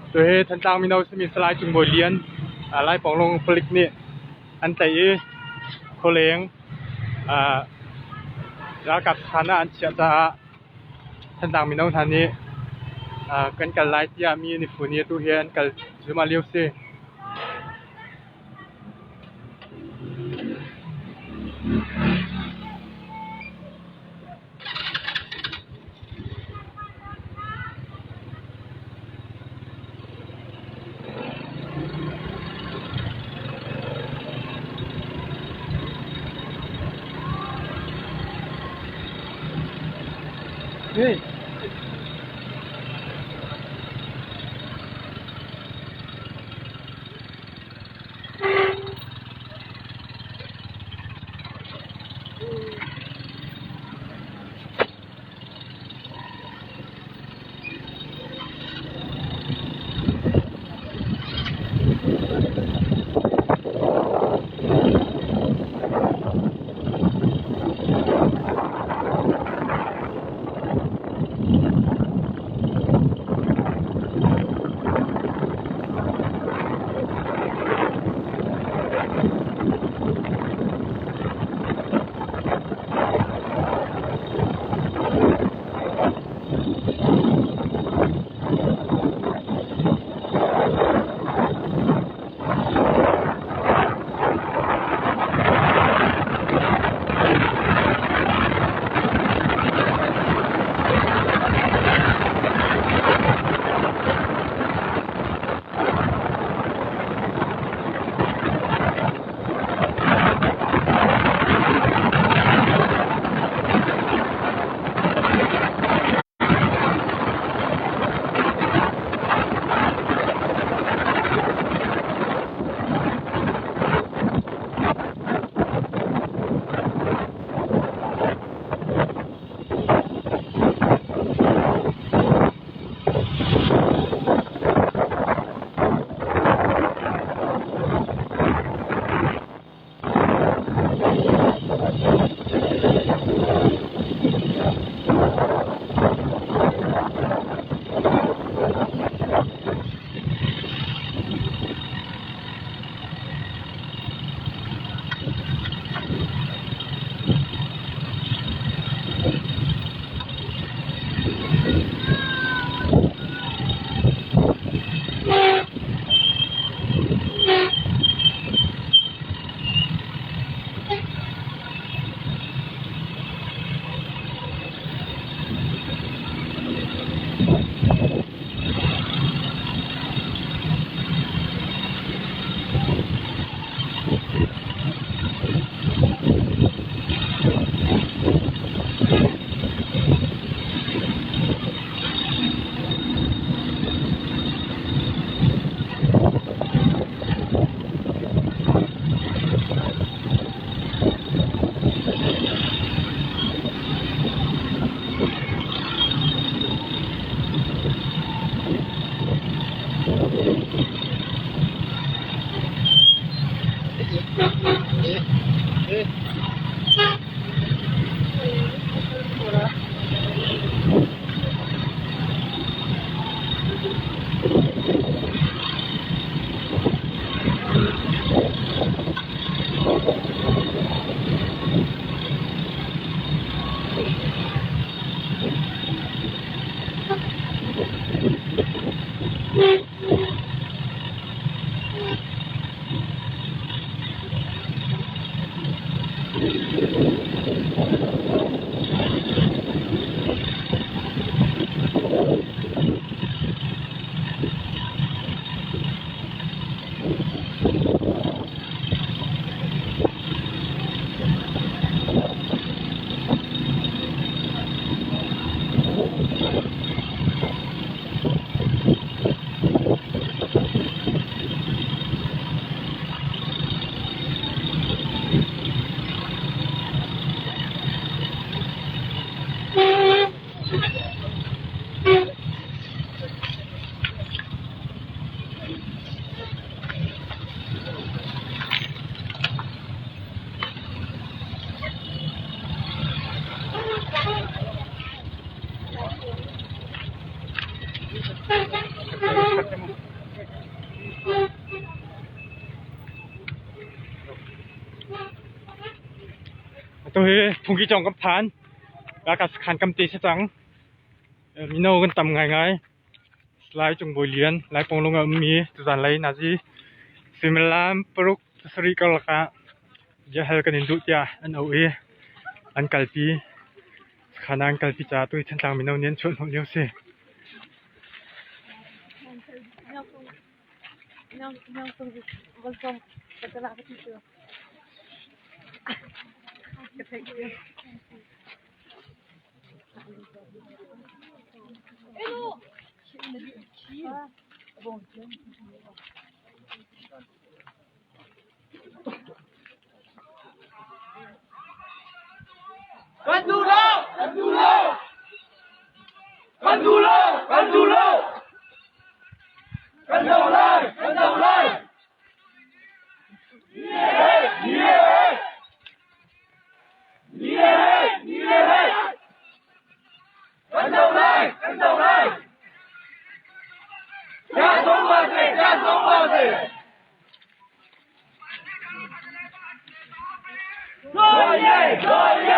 Tuhi Thantlang mino simi Salai Cung Bawi Lian Laipawnglung palik nih an tlaih i khualeng ralkap sakhan ah an chiah caah Thantlang mino hna nih kan kal lai tiah mi an i fun i atu hi an kal cuahmah lio a si. Hey. Atu hi phungki cawng kan phan. Ralkap sakhan kam te si cang. Mino kan tam ngaingai. Lai Cung Bawi Lian, Lai Pawnglung a ummi tuzan lei nazi suimilam paruk pasarih karlak ah biahal kan in duh tiah an auh i an kalpi. Sakhan ah an kalpi caah tuhi Thantlang mino nih an chuah hnawh lio a si. Kan duh lo! Kan duh lo! Kan duh lo! Kan duh lo! Kan do lai! Kan do lai! Kan do lai! Kan do lai! 加松万岁！加松万岁！专业，专业！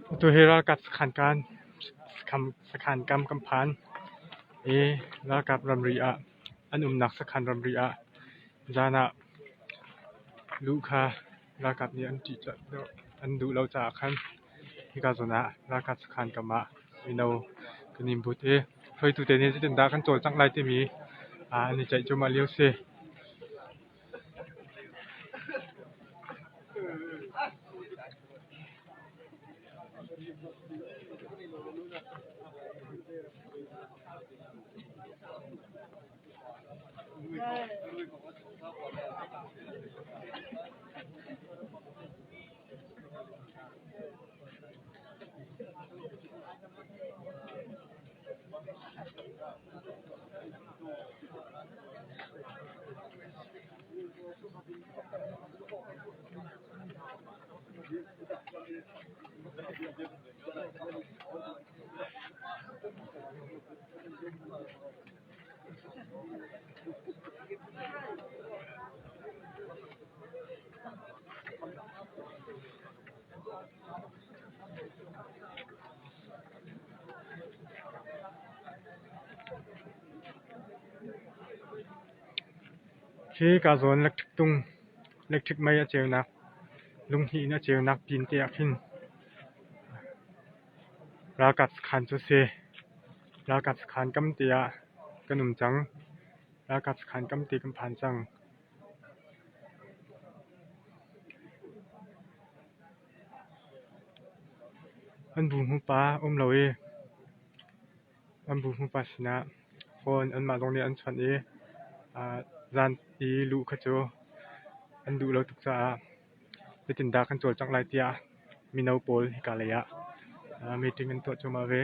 Atu hi ralkap sakhan kan sakhan kam kan phan i ralkap ramri ah an umnak sakhan ramri ah zan ah luh kha ralkap nih an ṭih an duh lo caah khan hika zawn ah ralkap sakhan kam ah mino kan in but i hruaitu te nih zeitindah kan cawlcangh lai timi an i ceih cuahmah lio a si. Hi ka zawn electric tung electric mei a ceunak lunghnih in a ceunak pin te ah khin ralkap sakhan cu a si. Ralkap sakhan kam te ah kan um cang. Ralkap sakhan kam te kan phan cang. An bu hmupa um lo i an bu hmupa sinah phone anmah zong nih an chawnh i zan i luh kha cu an duh lo tuk caah zeitindah kan cawlcangh lai tiah mino pawl hika lei ah meeting an tuah cuahmah ve.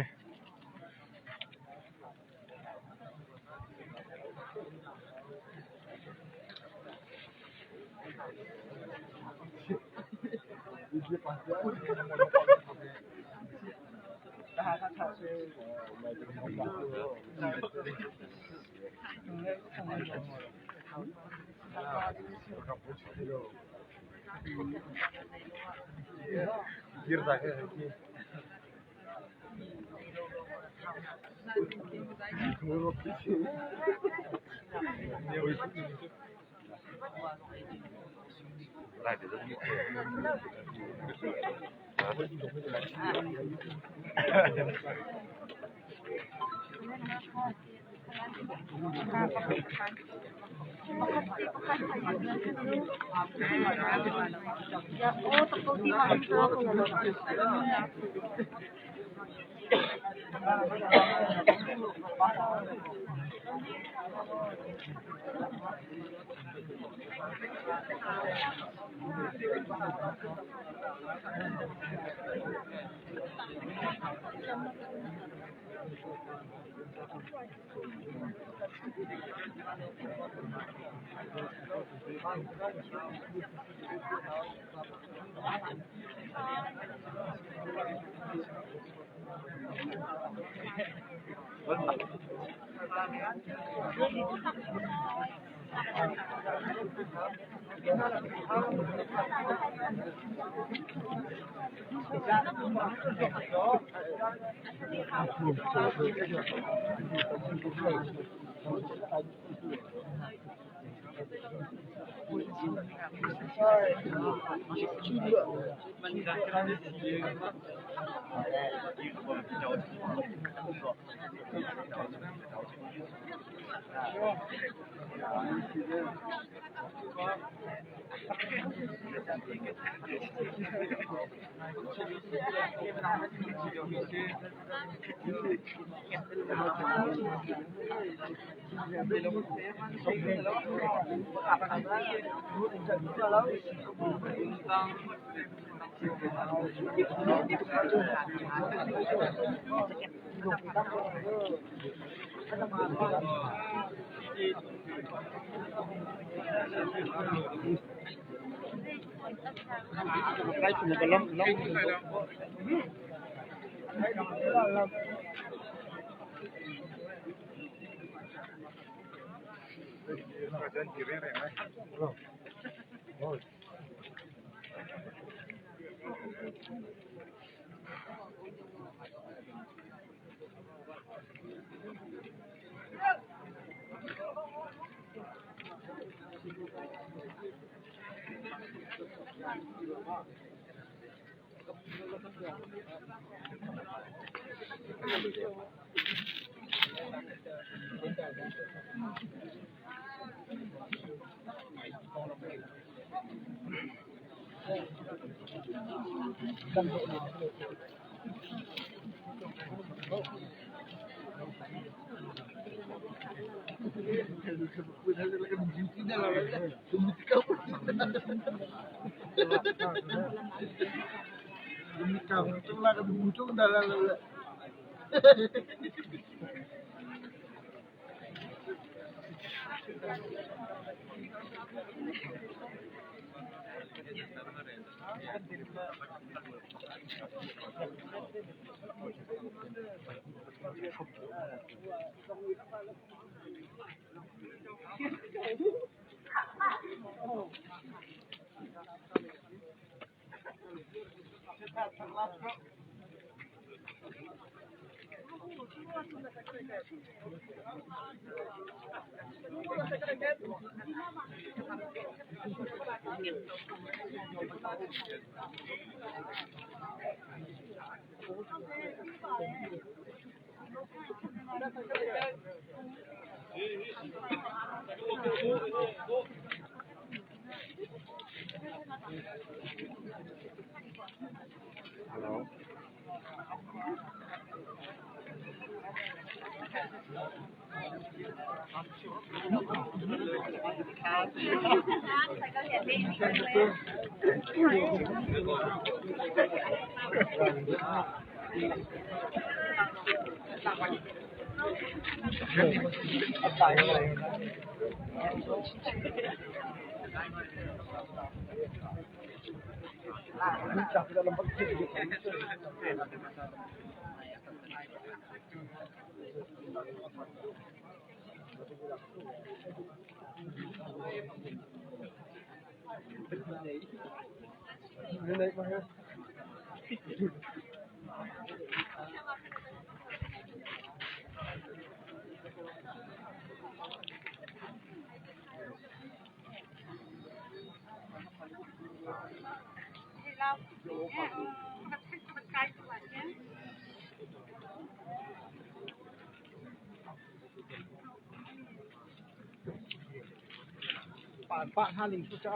Pah hna ning cu ca.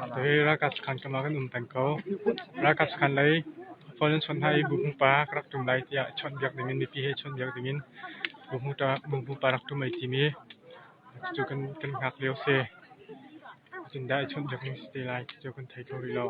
Hi ralkap sakhan kam ah kan um peng ko. Ralkap sakhan lei phone an chawnh hna i buhmu pa ka rak ṭum lai tiah chawnhbiak dingin mipi he chawnhbiak dingin buhmu pa rak ṭum ai tim i cucu kan hngak lio si. Zeitindah i chawnhbiak ning si te lai ti cu kan thei kho rih lo.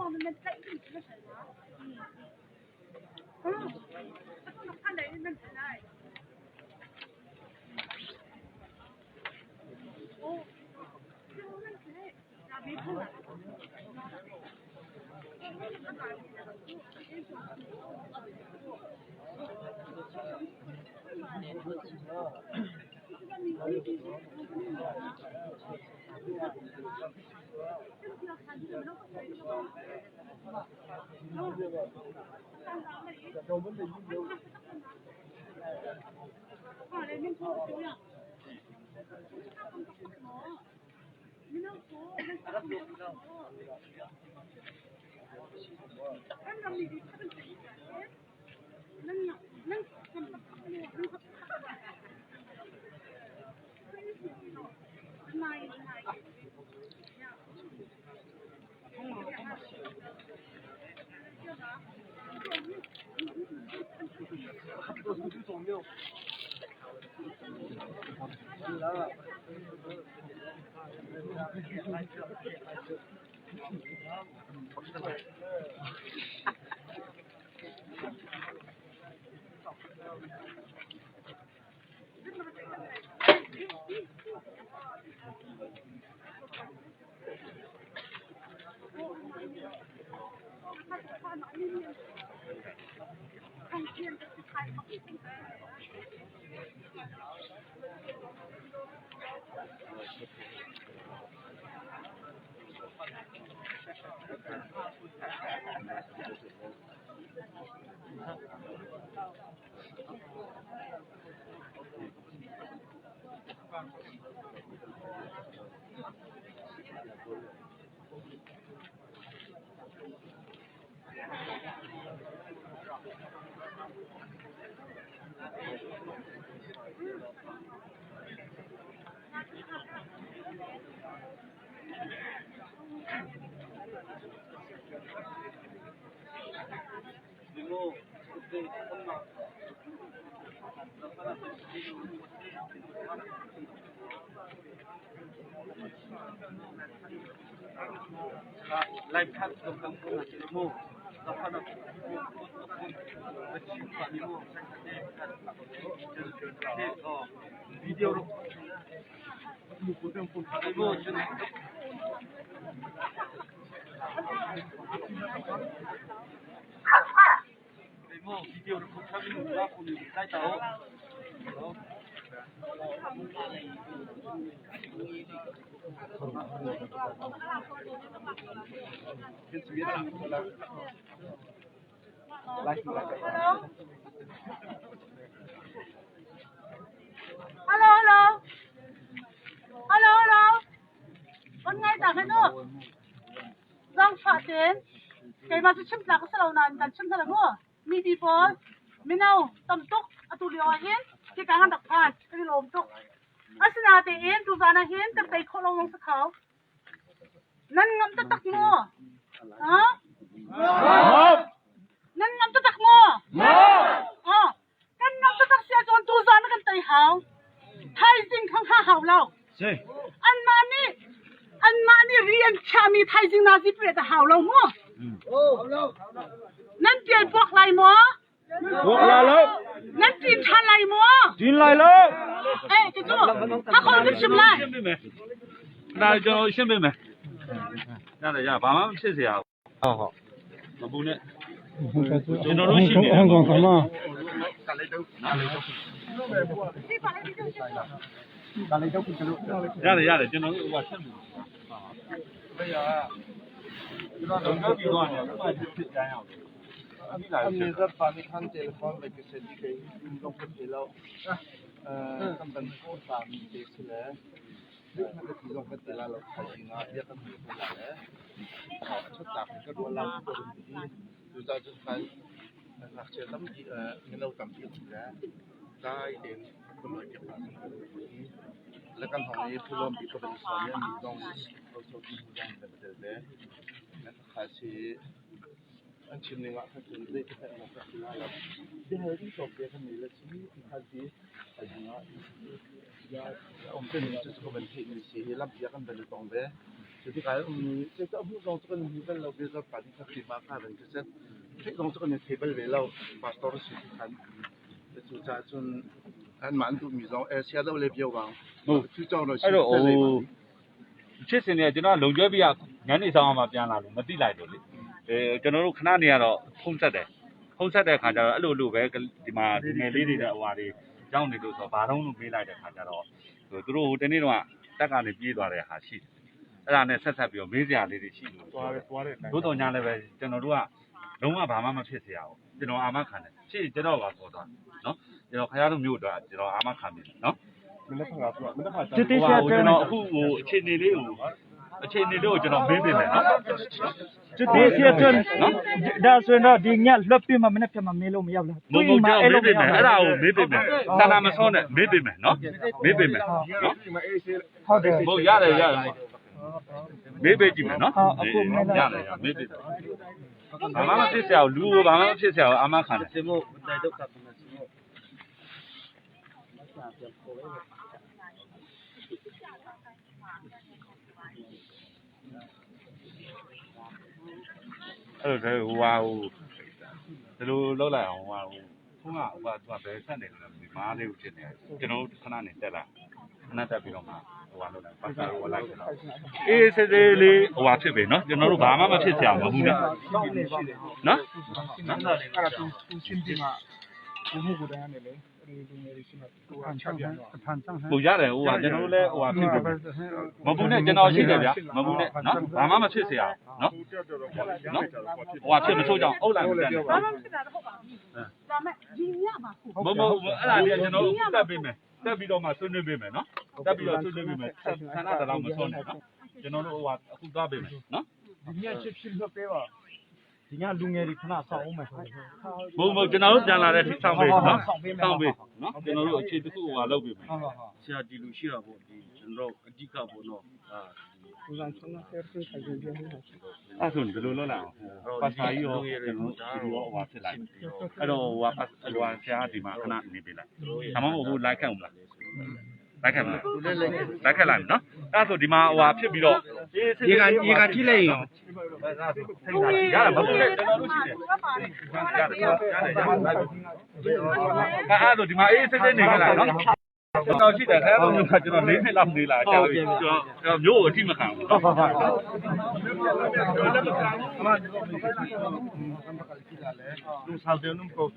Hello, hello. Hello, hello. On ngai ta hen u. Zangfah tein keimah cu chim tlak a si lo nain kan chim hna mu. Mipi pawl mino tam tuk atu lio ah hin hika han rak phan kan i lawm tuk. Asinain tuzaan ah hin kan tei khawh lo zong si kho. Nan ngam taktak maw? Ha? Nan ngam taktak maw? Ah, kan ngam taktak si ahcun tuzaan ah kan tei hau. Thaizing kha hngah hau lo. Anmah nih anmah nih ri an chiahmi thaizing nazi pret a hau lo mu. Nan pial puak lai maw? Puak lai lo. Nan ṭin ṭhan lai maw? Ṭin lai lo. Eh, cucu, hakhaw kan chim lai. 那叫先别买，那等下，爸妈谢谢啊。好好，မပူနဲ့ကျွန်တော်တို့ရှိနေ ဟွန်ကောင်ကမ ရတယ်ရတယ်ကျွန်တော်တို့ဟိုကဆက်မယ်ကျွန်တော်တော့ပြီးသွားတယ်ဘာဖြစ်ကြရအောင် Amnezat panihan telefon le cassette kei lung ka thei lo. Kan ban ta mi te si le na ka ti zong kan ti la lo thaizing ah bia kan hmu la le a thatnak in ka ruah la ti ka ti. Cucaah cun khan ngakchia tampi mino tampi um le dai tein kan noi piak hna le kan hong i phulawm bik ka van i sawm i an nih zong ho ti zong kan tel ve. kha a si i an chim ning ah khan cun zeitik hmanh an rak ti lai lo. Biahal ding tlawmte kan ngei le si ti khan ti thaizing ah a um timi cu ka van theihmi si hi lampi ah kan van i tong ve. Cu tikah um cu a hmuh zong cu kan hmu bal lo biazar pa nih kha keimah ka van ka set. Theih zong cu kan i thei bal ve lo. Pastor a si ti khan. Cucaah cun anmah an duhmi zong Asia do le bio bang cu cawng အဲ့တော့ဟိုဖြစ်စင်နေကျွန်တော်လုံကျွဲပြရညနေဆောင်မှပြန်လာလို့မသိလိုက်လို့လေအဲကျွန်တော်တို့ခဏနေရတော့ဖုံးဆက်တယ်ဖုံးဆက်တဲ့ခါကျတော့အဲ့လိုလိုပဲဒီမှာဒီငယ်လေးတွေတဲ့ဟိုဟာတွေရောက်နေလို့ဆိုတော့ဘာတော့လို့မေးလိုက်တဲ့ခါကျတော့ဟိုသူတို့ဟိုတနေ့တော့တက်ကနေပြေးသွားတဲ့ဟာရှိတယ်အဲ့ဒါနဲ့ဆက်ဆက်ပြီးတော့မေးစရာလေးတွေရှိလို့ သွားတယ်သွားတယ် သို့တော်ညာလည်းပဲကျွန်တော်တို့ကလုံးဝဘာမှမဖြစ်เสียအောင်ကျွန်တော်အာမခံတယ်ဖြစ်ကျွန်တော်ပါပေါ်သွားနော်ကျွန်တော်ခရတို့မျိုးတော့ကျွန်တော်အာမခံတယ်နော် မနေ့ကပြောမနေ့က တတိယ ဟိုကျွန်တော်အခုဟိုအခြေအနေလေးကိုအခြေအနေလေးကိုကျွန်တော်မေးပေးမယ်နော် ဒီစီအတွန်း နော် ဒါဆိုရင်တော့ဒီညလွတ်ပြီးမှမနေ့ပြန်မမေးလို့မရဘူးလား မဟုတ်ကျွန်တော်မေးပေးမယ်အဲ့ဒါကိုမေးပေးမယ်သာနာမစောနဲ့မေးပေးမယ်နော်မေးပေးမယ်နော် ဟုတ်တယ် မဟုတ်ရတယ်ရတယ်မေးပေးကြည့်မယ်နော်ရတယ်ရမေးပေးဘာမှမဖြစ်เสียအောင်လူကိုဘာမှမဖြစ်เสียအောင်အာမခံတယ် အဲ့လိုဟိုဟာဟိုဒီလိုလောက်လိုက်အောင်ဟိုဟာဟိုဖုန်းကဟိုကသူကဘယ်ဆက်နေလဲမသိမားလေးကိုဖြစ်နေတယ်ကျွန်တော်တို့ခဏနေတက်လာခဏတက်ပြီးတော့မှဟိုဟာလောက်လိုက်ပတ်စာဟိုလိုက်တော့အေးစေးစေးလေးဟိုဟာဖြစ်ပြီနော်ကျွန်တော်တို့ဘာမှမဖြစ်စရာမဟုတ်ဘူးနော်နော် အဲ့ဒါသူသူရှင်းပြမှာဘုမှုကိုတန်းရတယ်လေအဲ့ဒီလူငယ်တွေရှိမှသူကချပြန်တော့ ဟိုရတယ်ဟိုဟာကျွန်တော်တို့လည်းဟိုဟာဖြစ်ပြီမဘူးနဲ့ကျွန်တော်ရှိတယ်ဗျာမဘူးနဲ့နော်ဘာမှမဖြစ်စရာနော်နော်ဟိုဟာဖြစ်မဆိုးကြအောင်အုပ်လိုက်မတက်နဲ့ ဘာမှမဖြစ်တာတော့ဟုတ်ပါဘူးဒါမဲ့ဒီညမှာကို မမဟုတ်အဲ့ဒါလေးကျွန်တော်တို့တက်ပေးမယ်တက်ပြီးတော့မှဆွေးနွေးပေးမယ်နော်တက်ပြီးတော့ဆွေးနွေးပေးမယ်ဆန္ဒတလောက်မစွန့်နဲ့နော်ကျွန်တော်တို့ဟိုဟာအခုသွားပေးမယ်နော် ဒီညချစ်ဖြစ်လွတ်ပေးပါ ဒီညလူငယ်တွေခဏဆောင်အောင်မယ် ဘုံဘုံကျွန်တော်တို့ပြန်လာတဲ့ထိဆောင်ပေးနော်ဆောင်ပေးနော်ကျွန်တော်တို့အခြေတစ်ခုဟိုဟာလုပ်ပေးမယ် ဟုတ်ဟုတ်ဟုတ် ဆရာဒီလူရှိတာပေါ့ဒီကျွန်တော်အဓိကပေါ့နော်အာ သူကချမ်းသာတဲ့ခိုင်ကြတယ် အဲ့ဆိုဘယ်လိုလုပ်လိုက်အောင်ပတ်စာကြီးရောကျွန်တော်တို့ရောဟိုဟာဖြစ်လိုက်အဲ့တော့ဟိုဟာပတ်ဟိုဟာဆရာဒီမှာခဏနေပေးလိုက်ဒါမှမဟုတ်ဟိုလိုက်ခဲ့အောင်လားလိုက်ခဲ့မလားလိုက်ခဲ့လိုက်နော်အဲ့ဆိုဒီမှာဟိုဟာဖြစ်ပြီးတော့ ရေကန်ရေကန်ထိလိုက်ရင် ရတယ်မဟုတ်ဘူးကျွန်တော်တို့ရှိတယ် ဟုတ်ပါတယ် ရတယ်ရတယ်ရတယ်အဲ့ဒါဒီမှာအေးစစ်စစ်နေကြလားနော်ကျွန်တော်ရှိတယ်ခဲတော့မျိုးကကျွန်တော်၄နှစ်လောက်နေလာကြာပြီကျွန်တော်မျိုးကိုအထိမခံဘူး ဟုတ်ဟုတ်ဟုတ် လူဆောင်တယ်နုကို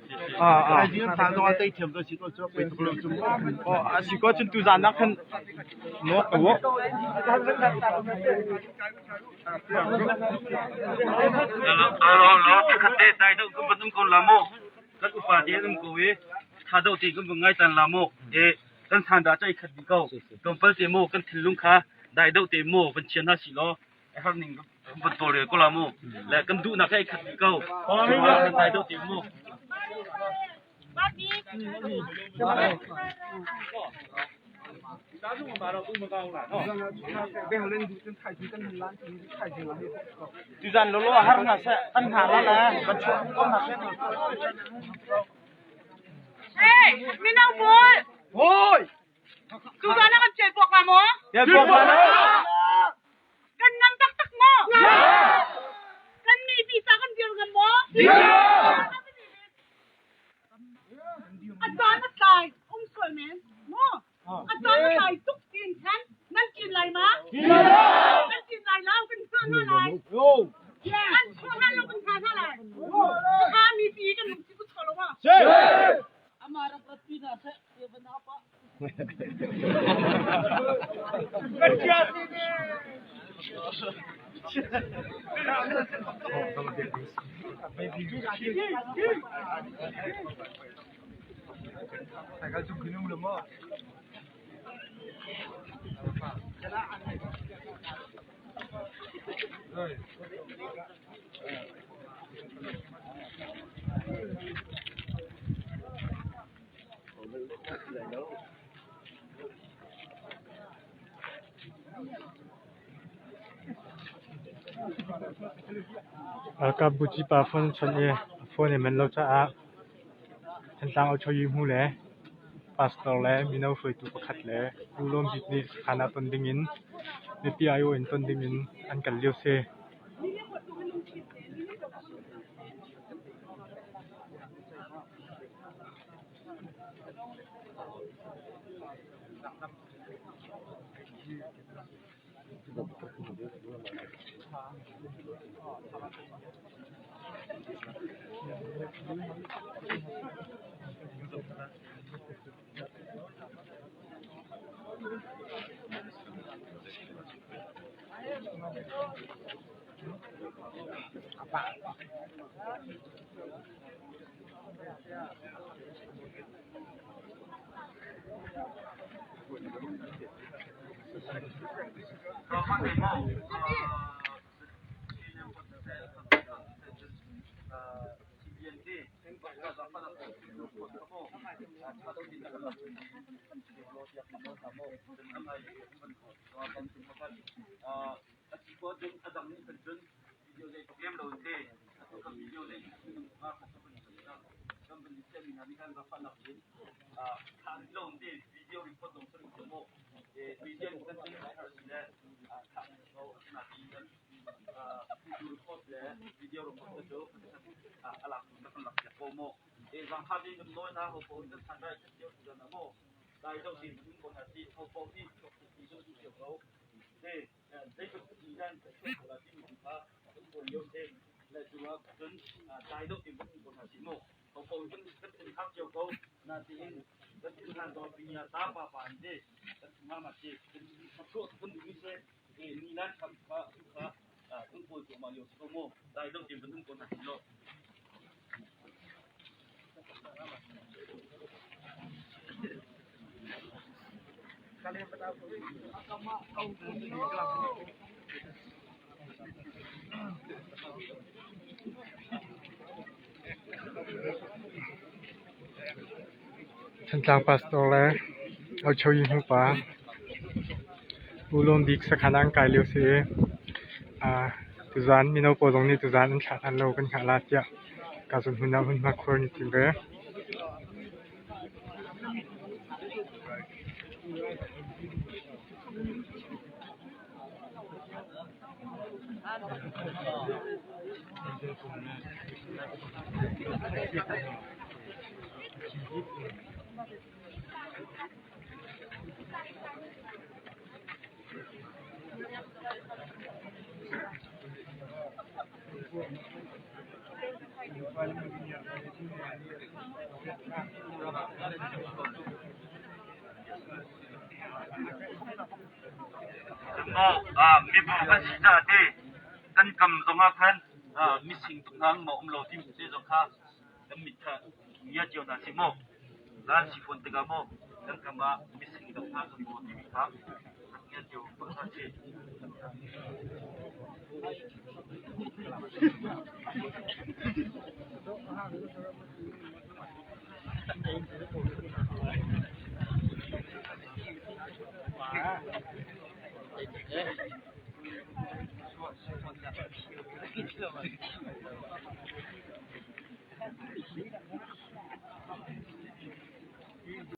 အာအာ အဲ့ဒီဆန်တော့တိတ်ထင်တော့ရှိတော့ကျပိတ်ကလို့ကျ ဟောအစီကောချင်တူဇာနာခန်နောကော အာလောခတ်တဲ့တိုင်တော့ကပတုံကုန်လာမောကတ်ဥပါဒေနုကိုဝေခါတော့တီကဘငိုင်တန်လာမောေကန်ဆန်ဒါချိုက်ခတ်ဒီကောတုံပတေမောကန်ထလုံခါဒိုင်တော့တေမောပန်ချနာစီလောအဟနင်းဘတ်တော်ရကိုလာမောလဲကန်ဒူနာခိုင်ခတ်ဒီကောဒိုင်တော့တေမော ဘာဒီ ဒါဆိုမှတော့သူမကောင်းလားနော် ဘယ်ဟာလဲသူထိုင်ကြည့်တဲ့လမ်းထိုင်ကြည့်လာ တူဇန်လောလောဟာနာဆက်အန်ဟာလာလာဘတ်ချောကောနာဆက် ဟေးမင်းတို့ဘိုး ဟိုး သူကလည်းကျေပေါ်ကမော ရပေါ်ပါလား ကန်နမ်တက်တက်မောကန်မီပီစာကန်ပြောကန်မောอาจารย์ตายองค์สวยแมนမောอาจารย์ตายตุกกินฉันนั่นกินอะไรมะนั่นกินอะไรแล้วเป็นข้าวหน้าอะไร โย่ อันชั่วห้าเราเป็นข้าวหน้าอะไรข้ามีปีกันหนุ่มที่กูชอบแล้วว่ะ เช่ ် Ralkap buci pa phone an chawnh i a phone a manh lo caah Thantlang Auchoyi hmu le pastor le mino hruaitu pakhat le Pu Lawm Bik nih sakhan ah ton dingin mipi aiawh in ton dingin an kal lio si. Thantlang pastor le Auchoyi hnupa Pu Lawm Bik sakhan ah an kai lio si i tuzaan mino pawl zong nih tuzaan an thlah hlan lo kan hngah la tiah ka zun hmun ah hmunhma khuar an i tim ve. Mibu kan si caah te kan kam zongah khan mising tuk hna maw um lo ti te zong kha kan mit kha ngia cio hna sih maw zan si fawn tikah maw kan kam ah mising tuk hna kan maw timi kha ngia cio hna sih.